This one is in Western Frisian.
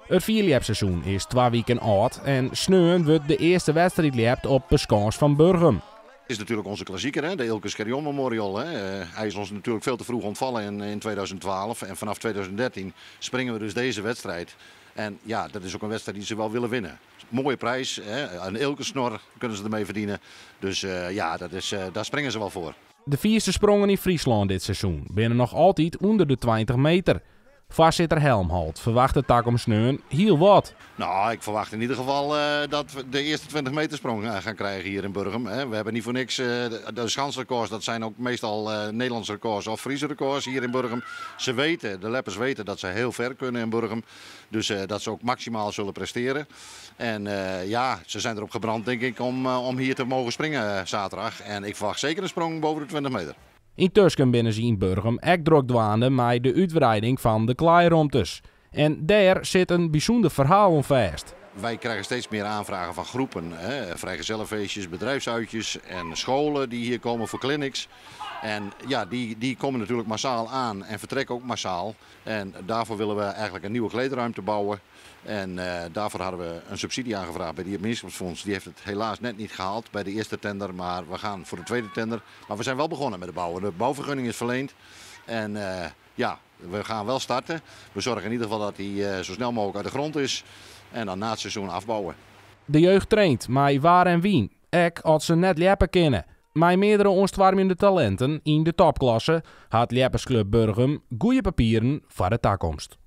It fierljepseizoen is 2 wiken âld en sneon wurdt de earste wedstriid ljept op de Skâns fan Burgum. Is natuurlijk onze klassieker, hè? De Eelke Scherjon Memorial. Hè? Hij is ons natuurlijk veel te vroeg ontvallen in 2012. En vanaf 2013 springen we dus deze wedstrijd. En ja, dat is ook een wedstrijd die ze wel willen winnen. Mooie prijs, hè? Een Eelke snor kunnen ze ermee verdienen. Dus ja, daar springen ze wel voor. De fierste sprongen yn Fryslân dit seizoen binne noch altyd ûnder de 20 meter. Foarsitter Helmholt ferwachtet takom sneon hiel wat. Nou, ik verwacht in ieder geval dat we de eerste 20 meter sprong gaan krijgen hier in Burgum. Hè. We hebben niet voor niks de schansrecords, dat zijn ook meestal Nederlandse records of Friese records hier in Burgum. Ze weten, de leppers weten dat ze heel ver kunnen in Burgum. Dus dat ze ook maximaal zullen presteren. En ja, ze zijn erop gebrand, denk ik, om hier te mogen springen zaterdag. En ik verwacht zeker een sprong boven de 20 meter. Yntusken binne se yn Burgum ek drok dwaande mei de útwreiding fan de klaairomtes. En dêr sit in bysûnder ferhaal oan fêst. Wij krijgen steeds meer aanvragen van groepen. Hè, vrijgezellenfeestjes, bedrijfsuitjes en scholen die hier komen voor clinics. En ja, die komen natuurlijk massaal aan en vertrekken ook massaal. En daarvoor willen we eigenlijk een nieuwe kleedruimte bouwen. En daarvoor hadden we een subsidie aangevraagd bij het Mienskipsfûns. Die heeft het helaas net niet gehaald bij de eerste tender, maar we gaan voor de tweede tender. Maar we zijn wel begonnen met de bouwen. De bouwvergunning is verleend. En ja, we gaan wel starten. We zorgen in ieder geval dat die zo snel mogelijk uit de grond is. En dan na het seizoen afbouwen. De jeugd traint, mei waar en wyn. Ek as se net ljeppe kinne. Mei meardere oanstoarmjende talinten yn de topklasse hat Ljeppersklub Burgum goede papieren foar de takomst.